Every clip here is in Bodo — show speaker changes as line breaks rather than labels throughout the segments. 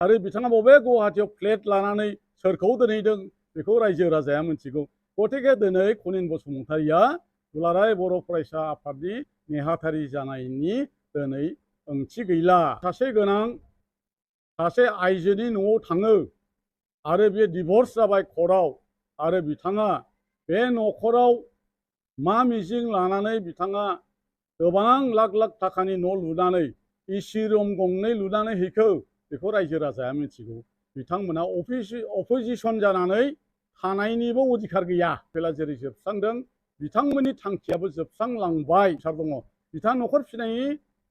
आरो बिथाङा बबे गुवाहाटीयाव फ्लेट लानानै सोरखौ दोनहैदों बेखौ रायजो राजाया मिथिगौ। गतिके दिनै खनिन बसुमतारिया दुलाराय बर' फरायसा आफादनि नेहाथारि जानायनि दिनै ओंथि गैला। सासे गोनां सासे आइजोनि न'आव थाङो आरो बे डिभर्स जाबाय कर्टआव आरो बिथाङा बे न'खराव मा मिजिं लानानै बिथाङा गोबां लाख लाख थाखानि न' लुनानै एसि रुम गंनै लुनानै हैखो बेखौ रायजो राजाया मिथिगौ। बिथांमोना अपोजिसन जानानै थानायनिबो अधिकार गैया। बेला जेरै जोबस्रांदों बिथांमोननि थांखियाबो जोबस्रांलांबाय सार दङ। बिथाङा न'खर फिसिनायनि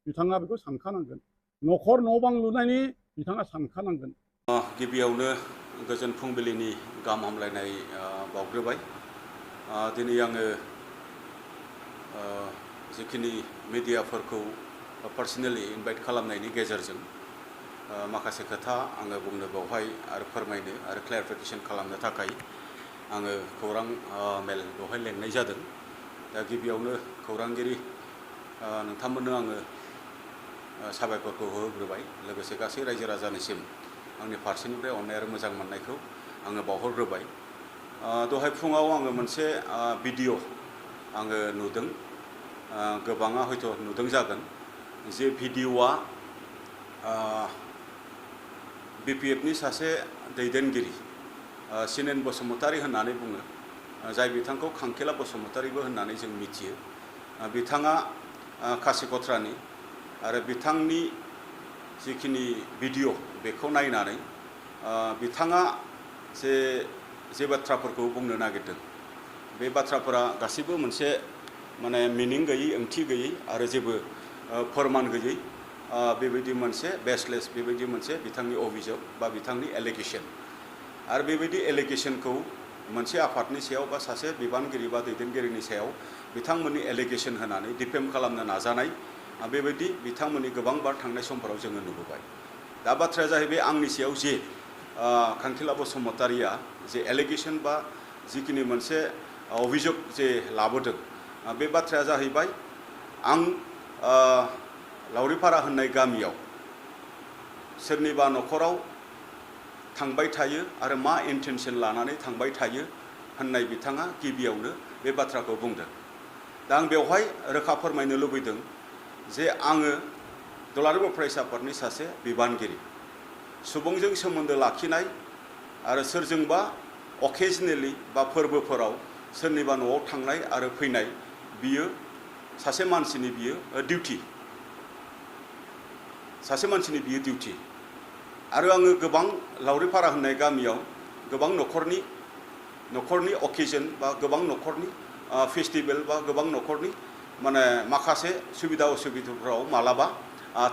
बिथाङा बेखौ सानखानांगोन। न'खर न' बां लुनायनि बिथाङा सानखानांगोन।
गिबियावनो गोजोन फुंबिलिनि गाहाम हामलायनाय बावग्रोबाय। दिनै आङो जिखिनि मिडियाफोरखौ पार्सनेलि इनभाइट खालामनायनि गेजेरजों माखासे खोथा आङो बुंनो बेवहाय आरो फोरमायनो आरो क्लेरिफिकेसन खालामनो थाखाय आङो खौरां मेल बेवहाय लेंनाय जादों। दा गिबियावनो खौरांगिरि नोंथांमोननो आङो साबायखरखौ होग्रोबाय। लोगोसे गासै रायजो राजानिसिम आंनि फारसेनिफ्राय अननाय आरो मोजां मोननायखौ आङो बावहरग्रोबाय। दहाय फुङाव आङो मोनसे भिडिअ आङो नुदों। गोबाङा हयथ' नुदों जागोन। जे भिडिअआ बिपिएफनि सासे दैदेनगिरि सिनेन बसुमतारी होननानै बुङो, जाय बिथांखौ खांखेला बसुमतारीबो होननानै जों मिथियो। बिथाङा खासिक'त्रानि आरो बिथांनि जिखिनि भिडिअ बेखौ नायनानै बिथाङा जे बाथ्राफोरखौ बुंनो नागिरदों बे बाथ्राफोरा गासैबो मोनसे माने मिनिं गैयै, ओंथि गैयै आरो जेबो फोरमान गैयै बेबायदि मोनसे बेसलेस बेबायदि मोनसे बिथांनि अभियोग बा बिथांनि एलिगेशन। आरो बेबायदि एलिगेशनखौ मोनसे आफादनि सायाव बा सासे बिबानगिरि बा दैदेनगिरिनि सायाव बिथांमोननि एलिगेशन होनानै डिफेम खालामनो नाजानाय बेबायदि बिथांमोननि गोबांबार थांनाय समफोराव जोङो नुबोबाय। दा बाथ्राया जाहैबाय आंनि सायाव जे खांखेला बसुमतारीया जे एलिगेशन बा जिखिनि मोनसे अभियोग जे लाबोदों बे बाथ्राया जाहैबाय आं लावरिपारा होननाय गामियाव सोरनिबा न'खराव थांबाय थायो आरो मा इन्टेनसन लानानै थांबाय थायो होननाय बिथाङा गिबियावनो बे बाथ्राखौ बुंदों। दा आं बेवहाय रोखा फोरमायनो लुबैदों जे आङो दुलाराय बर' फरायसा आफादनि सासे बिबानगिरि। सुबुंजों सोमोन्दो लाखिनाय आरो सोरजोंबा अकेजनेलि बा फोरबोफोराव सोरनिबा न'आव थांनाय आरो फैनाय बियो सासे मानसिनि बियो डिउटि। सासे मानसिनि बियो डिउटि। आरो आङो गोबां लावरिपारा होननाय गामियाव गोबां न'खरनि अकेजन बा गोबां न'खरनि फेस्टिभेल बा गोबां न'खरनि माने माखासे सुबिदा असुबिदाफोराव मालाबा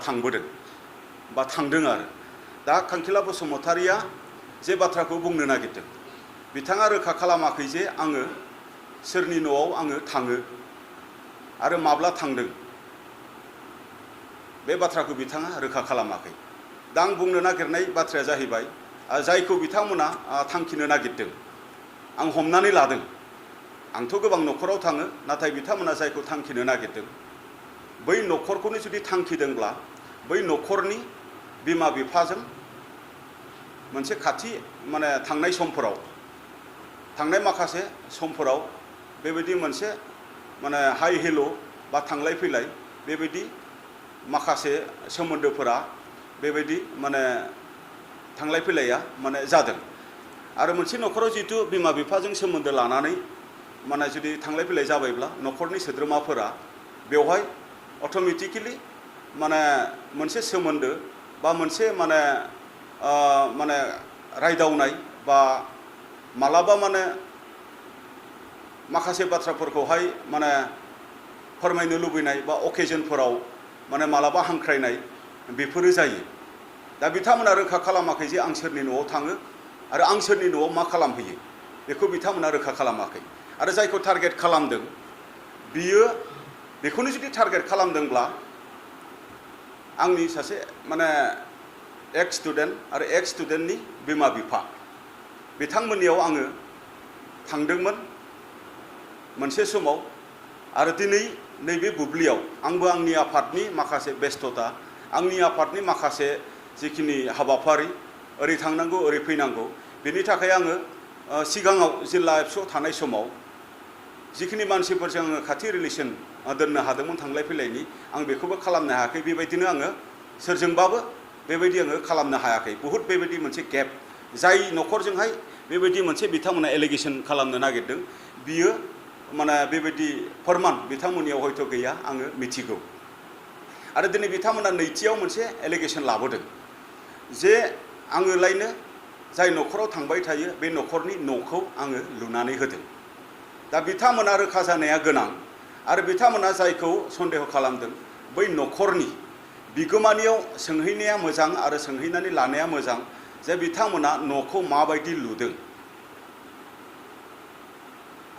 थांबोदों बा थांदों आरो। दा खांखेला बसुमतारीया जे बाथ्राखौ बुंनो नागिरदों बिथाङा रोखा खालामाखै जे आङो सोरनि न'आव आङो थाङो आरो माब्ला थांदों बे बाथ्राखौ बिथाङा रोखा खालामाखै। दा आं बुंनो नागिरनाय बाथ्राया जाहैबाय जायखौ बिथांमोना थांखिनो नागिरदों आं हमनानै लादों। आंथ' गोबां न'खराव थाङो, नाथाय बिथांमोना जायखौ थांखिनो नागिरदों बै न'खरखौनो जुदि थांखिदोंब्ला बै न'खरनि बिमा बिफाजों मोनसे खाथि माने थांनाय माखासे समफोराव बेबायदि मोनसे माने हाइ हेल' बा थांलाय फैलाय बेबायदि माखासे सोमोन्दोफोरा बेबायदि माने थांलाय फैलाया माने जादों। आरो मोनसे न'खराव जिहेतु बिमा बिफाजों सोमोन्दो लानानै माने जुदि थांलाय फैलाय जाबायब्ला न'खरनि सोद्रोमाफोरा बेवहाय अट'मेटिकेलि माने मोनसे सोमोन्दो बा मोनसे माने रायदावनाय बा मालाबा माने माखासे बाथ्राफोरखौहाय माने फोरमायनो लुबैनाय बा अकेजनफोराव माने मालाबा हांख्रायनाय बेफोरो जायो। दा बिथांमोना रोखा खालामाखै जे आं सोरनि न'आव थाङो आरो आं सोरनि न'आव मा खालामहैयो बेखौ बिथांमोना रोखा खालामाखै। आरो जायखौ टारगेट खालामदों बियो बेखौनो जुदि टारगेट खालामदोंब्ला आंनि सासे माने एक्स स्टुडेन्ट आरो एक्स स्टुडेन्टनि बिमा बिफा बिथांमोननियाव आङो थांदोंमोन मोनसे समाव। आरो दिनै नैबे बुब्लियाव आंबो आंनि आफादनि माखासे बेस्थता आंनि आफादनि माखासे जिखिनि हाबाफारि ओरै थांनांगौ ओरै फैनांगौ बेनि थाखाय आङो सिगाङाव जिल्ला एबसुआव थानाय समाव जिखिनि मानसिफोरजों आङो खाथि रिलेसन दोननो हादोंमोन थांलाय फैलायनि आं बेखौबो खालामनो हायाखै बेबायदिनो आङो सोरजोंबाबो बेबायदि आङो खालामनो हायाखै बहुद बेबायदि मोनसे गेप जाय न'खरजोंहाय बेबायदि मोनसे बिथांमोना एलिगेसन खालामनो नागिरदों बियो माने बेबायदि फोरमान बिथांमोननियाव हयथ' गैया आङो मिथिगौ आरो दिनै बिथांमोना नैथियाव मोनसे एलिगेसन लाबोदों जे आङोलायनो जाय न'खराव थांबाय थायो बे न'खरनि न'खौ आङो लुनानै होदों दा बिथांमोना रोखा जानाया गोनां आरो बिथांमोना जायखौ सन्देह खालामदों बै न'खरनि बिगोमानियाव सोंहैनाया मोजां आरो सोंहैनानै लानाया मोजां जे बिथांमोना न'खौ माबायदि लुदों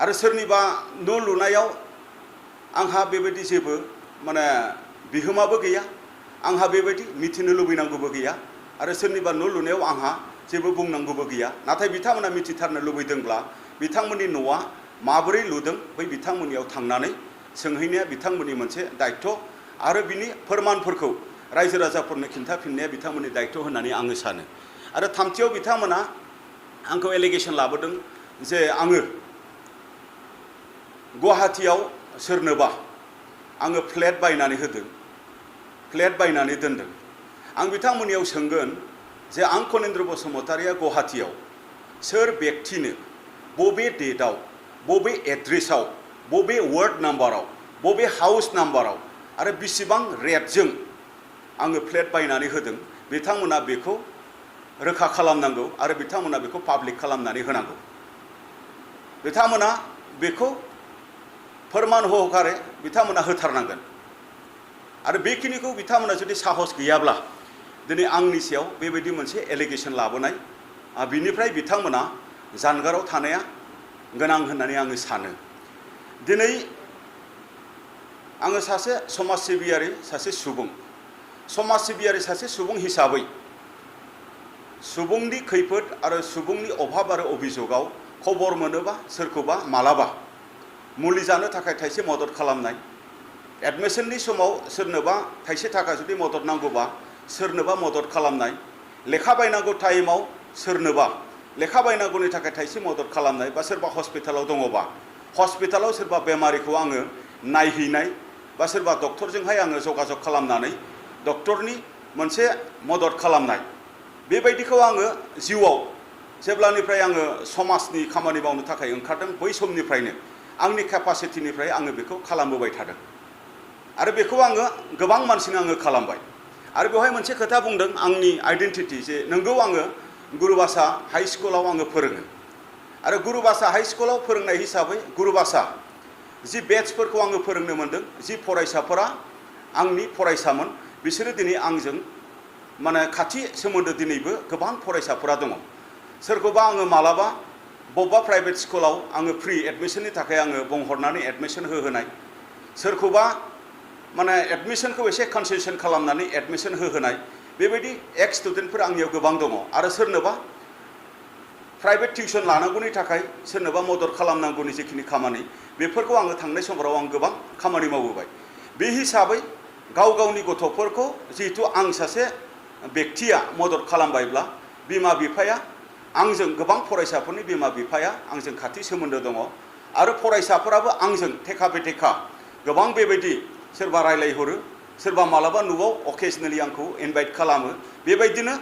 आरो सोरनिबा न' लुनायाव आंहा बेबायदि जेबो माने बिहोमाबो गैया आंहा बेबायदि मिथिनो लुबैनांगौबो गैया आरो सोरनिबा न' लुनायाव आंहा जेबो बुंनांगौबो गैया नाथाय बिथांमोना मिथिथारनो लुबैदोंब्ला बिथांमोननि न'आ माबोरै लुदों बै बिथांमोननियाव थांनानै सोंहैनाया बिथांमोननि मोनसे दायित्व आरो बिनि फोरमानफोरखौ रायजो राजाफोरनो खिन्थाफिननाया बिथांमोननि दायित्व होननानै आङो सानो आरो थामथियाव बिथांमोना आंखौ एलिगेसन लाबोदों जे आङो गुवाहाटीयाव सोरनोबा आङो फ्लेट बायनानै होदों फ्लेट बायनानै दोनदों आं बिथांमोननियाव सोंगोन जे आं कनिन्द्र बसुमतारिया गुवाहाटीयाव सोर व्यक्तिनो बबे डेटआव बबे एड्रेसाव बबे वार्ड नाम्बाराव बबे हाउस नाम्बाराव आरो बेसेबां रेटजों आङो फ्लेट बायनानै होदों बिथांमोना बेखौ रोखा खालामनांगौ आरो बिथांमोना बेखौ पाब्लिक खालामनानै होनांगौ बिथांमोना बेखौ फोरमान होखारे बिथांमोना होथारनांगोन आरो बेखिनिखौ बिथांमोना जुदि साहस गैयाब्ला दिनै आंनि सायाव बेबायदि मोनसे एलिगेसन लाबोनाय बिनिफ्राय बिथांमोना जानगाराव थानाया गोनां होननानै आङो सानो दिनै आङो सासे समाज सिबियारि सासे सुबुं हिसाबै सुबुंनि खैफोद आरो सुबुंनि अभाब आरो अभियोगाव खबर मोनोबा सोरखौबा मालाबा मुलि जानो थाखाय थाइसे मदद खालामनाय एडमिसननि समाव सोरनोबा थाइसे थाखा जुदि मदद नांगौबा सोरनोबा मदद खालामनाय लेखा बायनांगौ टाइमाव सोरनोबा लेखा बायनांगौनि थाखाय थाइसे मदद खालामनाय बा सोरबा हस्पिटालाव दङबा हस्पिटालाव सोरबा बेमारिखौ आङो नायहैनाय बा सोरबा डक्टरजोंहाय आङो जगाजग खालामनानै डक्टरनि मोनसे मदद खालामनाय बेबायदिखौ आङो जिउआव जेब्लानिफ्राय आङो समाजनि खामानि मावनो थाखाय ओंखारदों बै समनिफ्रायनो आंनि केपासिटिनिफ्राय आङो बेखौ खालामबोबाय थादों आरो बेखौ आङो गोबां मानसिनो आङो खालामबाय आरो बेवहाय मोनसे खोथा बुंदों आंनि आइडेन्टिटि जे नोंगौ आङो गुरुबासा हाई स्कुलाव आङो फोरोङो आरो गुरुबासा हाई स्कुलाव फोरोंनाय हिसाबै गुरुबासा जि बेट्सफोरखौ आङो फोरोंनो मोनदों जि फरायसाफोरा आंनि फरायसामोन बिसोरो दिनै आंजों माने खाथि सोमोन्दो दिनैबो गोबां फरायसाफोरा दङ सोरखौबा आङो मालाबा बबेबा प्राइभेट स्कुलाव आङो फ्रि एडमिसननि थाखाय आङो बुंहरनानै एडमिसन होहोनाय सोरखौबा माने एडमिसनखौ एसे कनसेसन खालामनानै एडमिसन होहोनाय बेबायदि एक्स स्टुडेन्टफोर आंनियाव गोबां दङ आरो सोरनोबा प्राइभेट टिउसन लानांगौनि थाखाय सोरनोबा मदद खालामनांगौनि जिखिनि खामानि बेफोरखौ आङो थांनाय समफोराव आं गोबां खामानि मावबोबाय बे हिसाबै गाव गावनि गथ'फोरखौ जिहेतु आं सासे व्यक्तिया मदद खालामबायब्ला बिमा बिफाया आंजों गोबां फरायसाफोरनि बिमा बिफाया आंजों खाथि सोमोन्दो दङ आरो फरायसाफोराबो आंजों थेखा बेथेखा गोबां बेबायदि सोरबा रायलायहरो सोरबा मालाबा न'आव अकेजनेलि आंखौ इनभाइट खालामो बेबायदिनो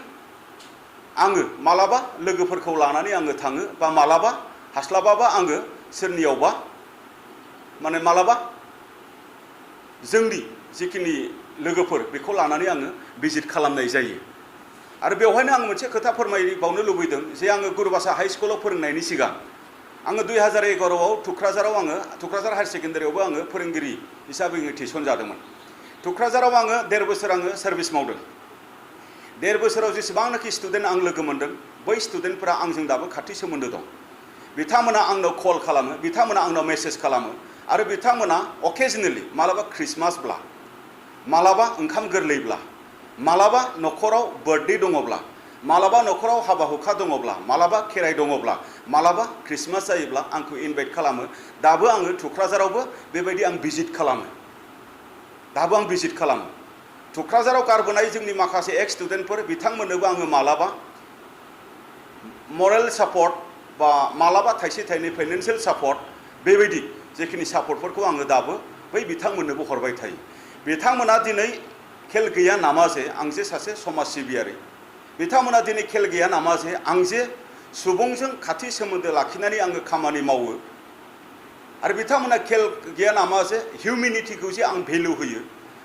आङो मालाबा लोगोफोरखौ लानानै आङो थाङो बा मालाबा हास्लाबाबा आङो सोरनियावबा माने मालाबा जोंनि जिखिनि लोगोफोर बेखौ लानानै आङो भिजिट खालामनाय जायो आरो बेवहायनो आं मोनसे खोथा फोरमायबावनो लुबैदों जे आङो गुरुबासा हाई स्कुलाव फोरोंनायनि सिगां आङो 2011आव थुक्राझाराव आङो थुक्राझार हायार सेकेन्डारियावबो आङो फोरोंगिरि हिसाबै आङो थिसनजादोंमोन थुक्राझाराव आङो 1.5 बोसोर आङो सार्भिस मावदों 1.5 बोसोराव जेसेबांनाखि स्टुडेन्ट आं लोगो मोनदों बै स्टुडेन्टफोरा आंजों दाबो खाथि सोमोन्दो दं बिथांमोना आंनाव कल खालामो बिथांमोना आंनाव मेसेज खालामो आरो बिथांमोना अकेजनेलि मालाबा क्रिसमासब्ला मालाबा ओंखाम गोरलैब्ला मालाबा न'खराव बार्थडे दङब्ला मालाबा न'खराव हाबा हुखा दङब्ला मालाबा खेराइ दङब्ला मालाबा क्रिसमास जायोब्ला आंखौ इनभाइट खालामो दाबो आङो थुक्राझारावबो बेबायदि आं भिजिट खालामो दाबो आं भिजिट खालामो थुक्राझाराव गारबोनाय जोंनि माखासे एक्स स्टुडेन्टफोर बिथांमोननोबो आङो मालाबा मरेल सापर्ट बा मालाबा थाइसे थाइनै फाइनान्सियेल सापर्ट बेबायदि जेखिनि सापर्टफोरखौ आङो दाबो बै बिथांमोननोबो हरबाय थायो। बिथांमोना दिनै खेल गैया नामा जे आं जे सासे समाज सिबियारि, बिथांमोना दिनै खेल गैया नामा जे आं जे सुबुंजों खाथि सोमोन्दो लाखिनानै आङो खामानि मावो, आरो बिथांमोना खेल गैया नामा जे हिउमेनिटिखौ जे आं भेलु होयो,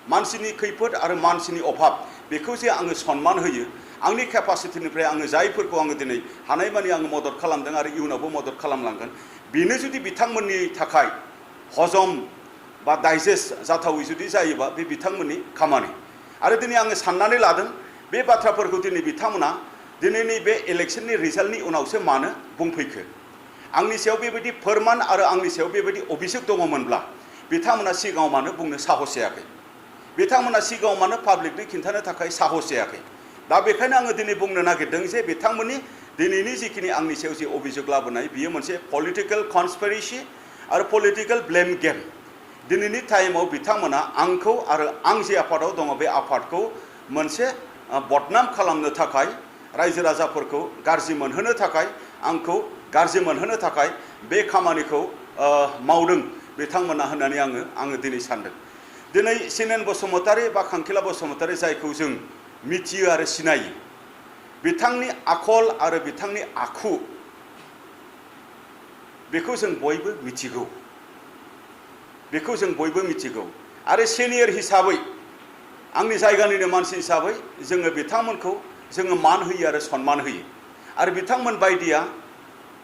मानसिनि खैफोद आरो मानसिनि अभाब बेखौ जे आङो सन्मान होयो, आंनि केपासिटिनिफ्राय आङो जायफोरखौ आङो दिनै हानायमानि आङो मदद खालामदों आरो इयुनावबो मदद खालामलांगोन, बेनो जुदि बिथांमोननि थाखाय हजम बा डाइजेस्ट जाथावै जुदि जायोबा बे बिथांमोननि खामानि। आरो दिनै आङो साननानै लादों बे बाथ्राफोरखौ दिनै बिथांमोना दिनैनि बे इलेक्शननि रिजाल्टनि उनावसो मानो बुंफैखो। आंनि सायाव बेबायदि फोरमान आरो आंनि सायाव बेबायदि अभियोग दङमोनब्ला बिथांमोना सिगाङाव मानो बुंनो साहस जायाखै, बिथांमोना सिगाङाव मानो पाब्लिकनो खिन्थानो थाखाय साहस जायाखै। दा बेखायनो आङो दिनै बुंनो नागिरदों जे बिथांमोननि दिनैनि जिखिनि आंनि सायाव जे अभियोग लाबोनाय बियो मोनसे पलिटिकेल कनस्पिरेसि आरो पलिटिकेल ब्लेम गेम। दिनैनि टाइमाव बिथांमोना आंखौ आरो आं जे आफादाव दङ बे आफादखौ मोनसे बदनाम खालामनो थाखाय, रायजो राजाफोरखौ गाज्रि मोनहोनो थाखाय, आंखौ गाज्रि मोनहोनो थाखाय बे खामानिखौ मावदों बिथांमोना होननानै आङो दिनै सानदों। दिनै सिनेन बसुमतारी बा खांखिला बसुमतारी जायखौ जों मिथियो आरो सिनायो, बिथांनि आखल आरो बिथांनि आखु बेखौ जों बयबो मिथिगौ, बेखौ जों बयबो मिथिगौ। आरो सिनियर हिसाबै, आंनि जायगानिनो मानसि हिसाबै जोङो बिथांमोनखौ जोङो मान होयो आरो सन्मान होयो। आरो बिथांमोन बायदिया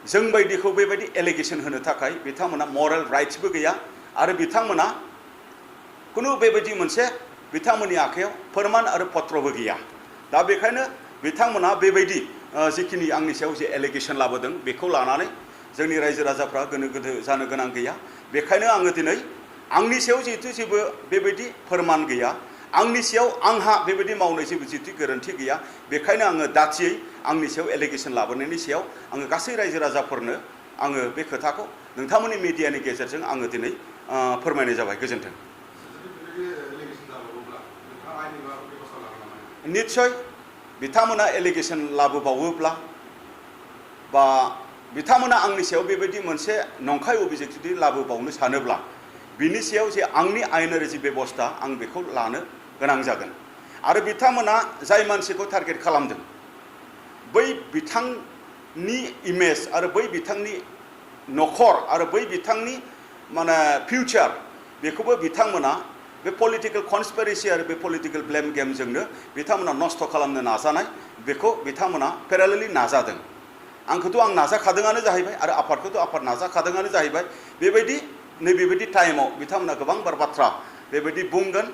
जों बायदिखौ बेबायदि एलिगेशन होनो थाखाय बिथांमोना मरेल राइट्सबो गैया, आरो बिथांमोना खुनु बेबायदि मोनसे बिथांमोननि आखायाव फोरमान आरो पत्रबो गैया। दा बेखायनो बिथांमोना बेबायदि जिखिनि आंनि सायाव जे एलिगेशन लाबोदों बेखौ लानानै जोंनि रायजो राजाफ्रा गोनो गोथो जानो गोनां गैया। बेखायनो आङो दिनै आंनि सायाव जिहेतु जेबो बेबायदि फोरमान गैया, आंनि सायाव आंहा बेबायदि मावनाय जेबो जिहेतु गोरोन्थि गैया, बेखायनो आङो दाथियै आंनि सायाव एलिगेशन लाबोनायनि सायाव आङो गासै रायजो राजाफोरनो आङो बे खोथाखौ नोंथांमोननि मिडियानि गेजेरजों आङो दिनै फोरमायनाय जाबाय। गोजोन्थों। निस्सय बिथांमोना एलिगेशन लाबोबावोब्ला बा बिथांमोना आंनि सायाव बेबायदि मोनसे नंखाय अभियोग जुदि लाबोबावनो सानोब्ला बिनि सायाव जे आंनि आयेनारि जि बेबस्था आं बेखौ लानो गोनां जागोन। आरो बिथांमोना जाय मानसिखौ टारगेट खालामदों बै बिथांनि इमेज आरो बै बिथांनि नखर आरो बै बिथांनि माने फिउचार बेखौबो बिथांमोना बे पलिटिकेल कनस्पिरेसि आरो बे पलिटिकेल ब्लेम गेमजोंनो बिथांमोना नस्थ' खालामनो नाजानाय बेखौ बिथांमोना पेरेलेलि नाजादों। आंखौथ' आं नाजाखादोंआनो जाहैबाय आरो आफादखौथ' आफाद नाजाखादोंआनो जाहैबाय। बेबायदि नैबेबायदि टाइमाव बिथांमोना गोबांबार बाथ्रा बेबायदि बुंगोन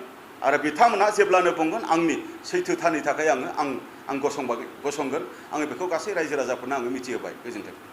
आरो बिथांमोना जेब्लानो बुंगोन आंनि सैथोथानि थाखाय आं गसंगोन। आङो बेखौ गासै रायजो राजाफोरनो आङो मिथिहोबाय। गोजोन्थों।